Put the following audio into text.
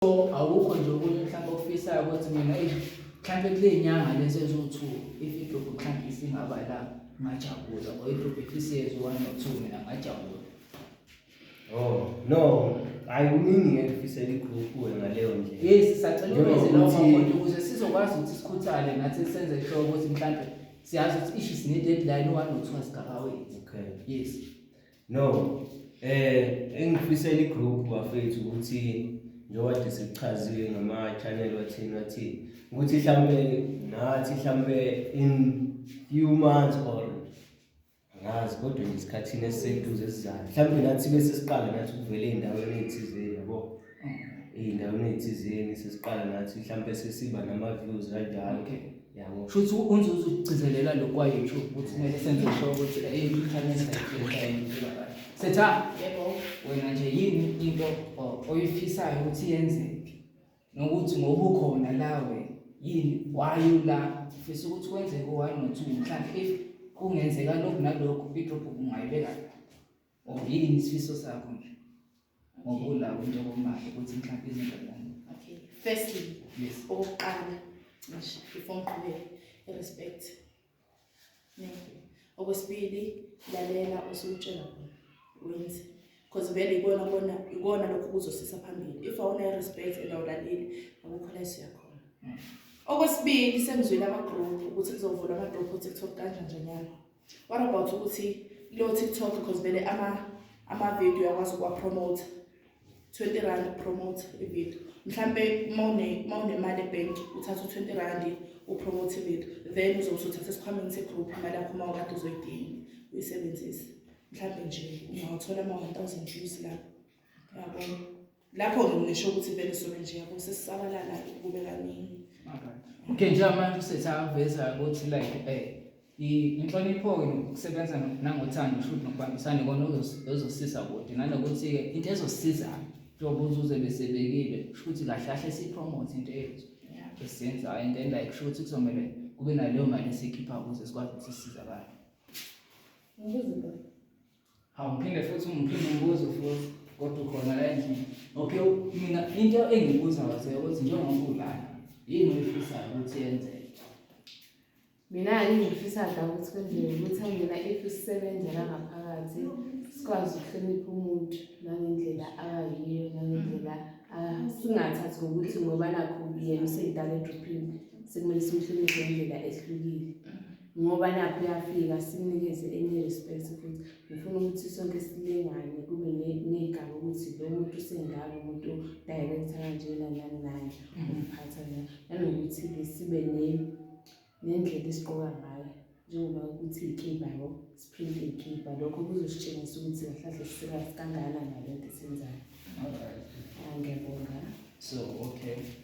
So awukho nje okunye mhlawumbe okufisayo ukuthi mina, eish, mhlawumbe kule nyanga lezi eziwu-two, if i-group mhlawumbe isingaba la, ngajabula, or i-group if isiyeza u-one or two, mina ngajabula? Oh no, hayi, kuningi ngengifisela i-group ngaleyo ndlela. Yes, sacela uveze lawo ma-point ukuze sizokwazi ukuthi sikhuthale nathi, senze sure ukuthi mhlawumbe siyazi ukuthi ishi sine-deadline, u-one or two asigakawethu. Okay. Yes. No, engifisela i-group, bafethu, ukuthi njengoba nje sikuchazile ngama-channel wathini wathini, ukuthi mhlambe nathi mhlambe in few months or angazi, kodwa nje isikhathini esiseduze esizayo, mhlambe nathi bese siqala nathi ukuvela ey'ndaweni ey'thizeni, yabo, ey'ndaweni ey'thizeni, sesiqala nathi mhlambe sesiba nama-views kanjalo. Yabo. Shuthi uNzuzo ukugcizelela lokhu kwa-YouTube, ukuthi kumele senze sure ukuthi i-channel sethu. Setha. Yebo. Wena nje yini into oyifisayo ukuthi yenzeke, nokuthi ngoba ukhona la wena, yini, why ula, ufisa ukuthi kwenzeke u-one no-two, mhlawumbe if kungenzeka lokhu nalokhu, i-group ungayibeka la, or yini isifiso sakho nje ngoba ula kwintokomali, ukuthi mhlawumbe izinto kanje? Okay. Firstly, okokuqala nje before ngiqhubeke, i-respect. Ne. Okwesibili, lalela usutshela khona. Wenze. Because vele ikona kona ikona lokhu kuzosisa phambili. If awuna respect and awulaleli, akukho la esiya khona. Okwesibili, sengizwile ama-group ukuthi kuzovulwa ama-group ku-TikTok kanjani njanyana. What about ukuthi lo TikTok, because vele ama-video uyakwazi ukuwa-promote, R20 promote i-video, mhlambe mawunemali ebhenki, uthatha u-R20 u-promote i-video, then uzobe usuthatha esikhwameni se-group imali yakho uma ukade uzoyidinga, uyisebenzise. Mhlambe nje ungawathola ama-1000 views lapho, yabona. Lapho ngisho ukuthi vele sobe nje, yabo, sesisabalala kube kaningi. Okay, njengamanje usetha aveza ukuthi like inhlonipho-ke nokusebenza nangothando, futhi nokubambisana, ikona ezosisa kude, nanokuthi-ke into ezosisiza njengoba uzuze besebekile, kusho ukuthi kahle kahle siyi-promote into yethu esiyenzayo, and then like kusho ukuthi kuzomele kube naleyo mali esiyikhipha ukuze sikwazi ukuthi sisizakale. Ngibuze. Hawu, ngiphinde futhi ngiphinde ngibuze futhi, kodwa ukhona la endlini. Okay, mina into engibuza wase ukuthi njengoba ulana, yini oyifisayo ukuthi yenzeke? Mina engifisa la ukuthi kwenzeke ukuthi mina, if sisebenzela ngaphakathi, sikwazi ukuhlonipha umuntu nangendlela ayiyo, nangendlela singathathi ngokuthi ngoba nakho yena useyidala edrophini, sekumele simhloniphe ngendlela ehlukile, ngoba nakho uyafika, simnikeze enye respect. Futhi ngifuna ukuthi sonke silingane, kube negama ukuthi lo muntu usengaka, umuntu director kanjena, nani nani, umphatha nanokuthi-ke sibe nendlela esigqoka ngayo, njengoba ukuthi iy'kibha, yabo, siprinte iy'kibha. Lokho kuzositshengisa ukuthi kahle kahle si-serious kangakanani ngale nto esiyenzayo. Alright. Ah, ngiyabonga. So okay.